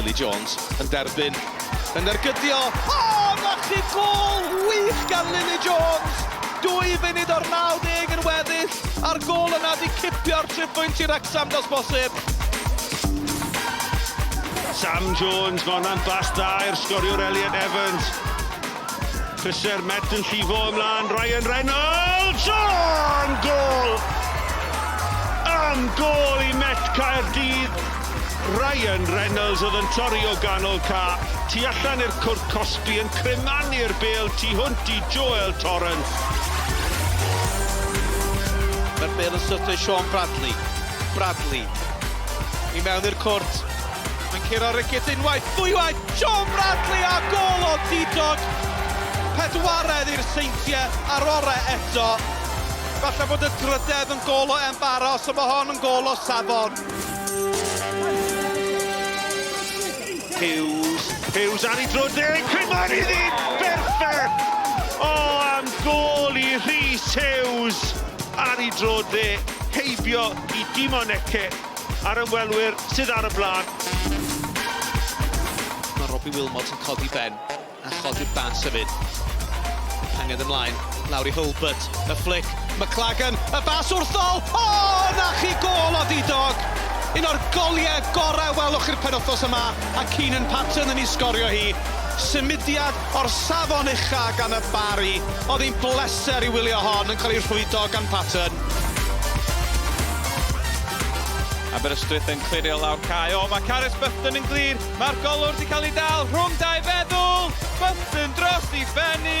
Lily Jones yn derbyn, yn ergydio. O, na chi gôl wych gan Lily Jones! 2 funud o'r 90 yn weddill, a'r gôl yna 'di cipio'r triphwynt i Wrecsam does bosib. Sam Jones, mae hwnna'n bas da i'r sgoriwr Elliot Evans. Crysau'r Met yn llifo ymlaen, Ryan Reynolds! O, am gôl! Am gôl i Met Caerdydd! Ryan Reynolds oedd yn torri o ganol ca, tu allan i'r cwrt cosbi yn cremanu'r bêl tu hwnt i Joel Torrance. Mae'r bêl yn syrthio i Sean Bradley. Bradley i mewn i'r cwrt. Mae'n curo Ricketts unwaith, ddwywaith, Sean Bradley a gôl o didog! Pedwaredd i'r Seintiau a'r orau eto. Falle bod y drydedd yn gôl o embaras, ond mae hon yn gôl o safon. Hughes, Hughes ar ei dro deg, Crimon iddi, berffaith! O, am gôl i Rhys Hughes ar ei dro dde, heibio i Dimon Eke. A'r ymwelwyr sydd ar y blaen. Mae Robbie Wilmot yn codi ben a chodi'r bas hefyd. Angen ymlaen, lawr i Hulbert, y flick, McLagan, y bas wrthol! O, na chi gôl odidog! Un o'r goliau gorau welwch chi'r penwythnos yma, a Keenan Patton yn ei sgorio hi. Symudiad o'r safon ucha gan y Barri. Oedd hi'n bleser i wylio hon yn cael ei rhwydo gan Patton. Aberystwyth yn clirio lawr cae. O, mae Carys Bufton yn glir. Mae'r golwr wedi cael ei dal rhwng dau feddwl. Bufton dros i bennu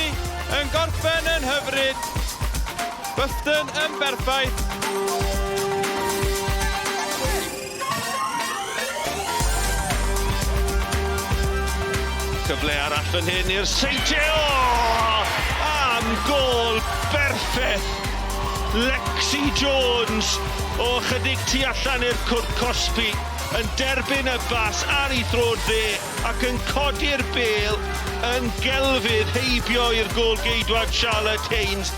yn gorffen yn hyfryd. Bufton yn berffaith. Cyfle arall fan hyn i'r Seintiau. O! Am gôl berffeth! Lexi Jones o chydig tu allan i'r cwrt cosbi yn derbyn y bas ar ei throed dde ac yn codi'r bêl yn gelfydd heibio i'r gôl-geidwad Charlotte Haynes.